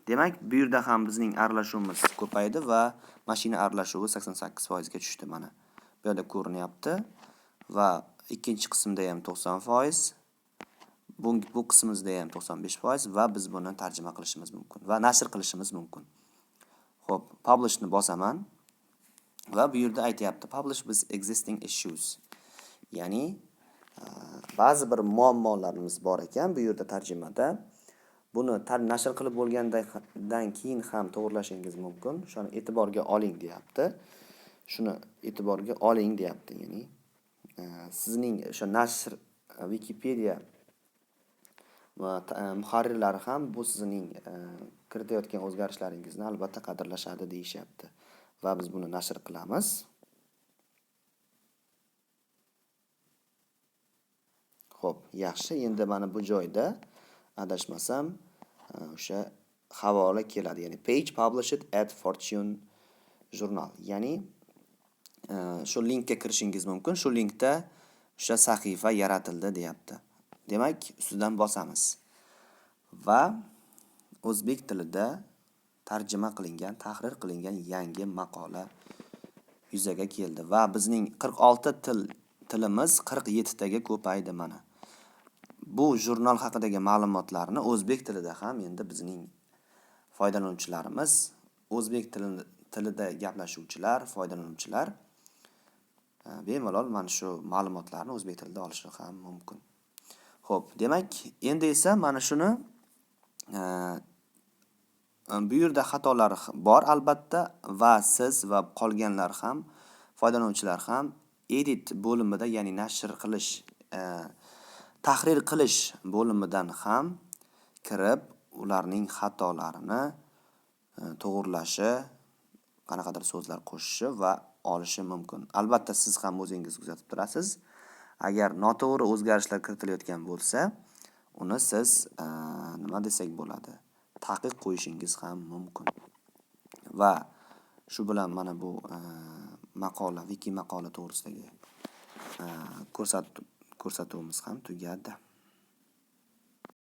Demak, bu yerda ham bizning aralashuvimiz ko'paydi va mashina aralashuvi 88% ga tushdi mana. Bu yerda ko'rinyapti va ikkinchi qismda ham 90%, bu qismimizda ham 95% va biz buni tarjima qilishimiz mumkin va nashr qilishimiz mumkin. Xo'p, publish ni bosaman va bu yerda aytyapti publish with existing issues. Ya'ni ba'zi bir muammolarimiz bor ekan bu yerda tarjimada. Buni nashr qilib bo'lgandan keyin ham to'g'rilashingiz mumkin. Shuni e'tiborga oling deyapti. Shuni e'tiborga oling deyapti, ya'ni sizning o'sha nashr Wikipedia va muharrirlari ham bu sizning kiritayotgan o'zgarishlaringizni albatta qadrlashadi deyishyapti. Va biz buni nashr qilamiz. Xo'p, yaxshi. Endi mana bu joyda adashmasam o'sha havola keladi. Ya'ni page published at Fortune Journal. Ya'ni shu linkka kirishingiz mumkin. Shu linkda o'sha sahifa yaratildi deyapti. Demak, ustidan bosamiz. Va o'zbek tilida tarjima qilingan, tahrir qilingan yangi maqola yuzaga keldi va bizning 46 tilimiz 47 taga ko'paydi mana. Bu jurnal haqidagi ma'lumotlarni o'zbek tilida ham endi bizning foydalanuvchilarimiz, o'zbek tilida gaplashuvchilar, foydalanuvchilar bemalol mana shu ma'lumotlarni o'zbek tilida olishi ham mumkin. Xo'p, demak, endi esa mana shuni bu yerda xatolar bor albatta va siz va qolganlar ham, foydalanuvchilar ham edit bo'limida, ya'ni nashr qilish, tahrir qilish bo'limidan ham kirib, ularning xatolarini to'g'rilashi, qanaqadir so'zlar qo'shishi va olishi mumkin. Albatta siz ham o'zingiz kuzatib turasiz. Agar noto'g'ri o'zgarishlar kiritilayotgan bo'lsa, uni siz nima desak bo'ladi? Taqiq qo'yishingiz ham mumkin. Va shu bilan mana bu maqola, wiki maqola to'g'risidagi ko'rsatuvimiz ham tugadi.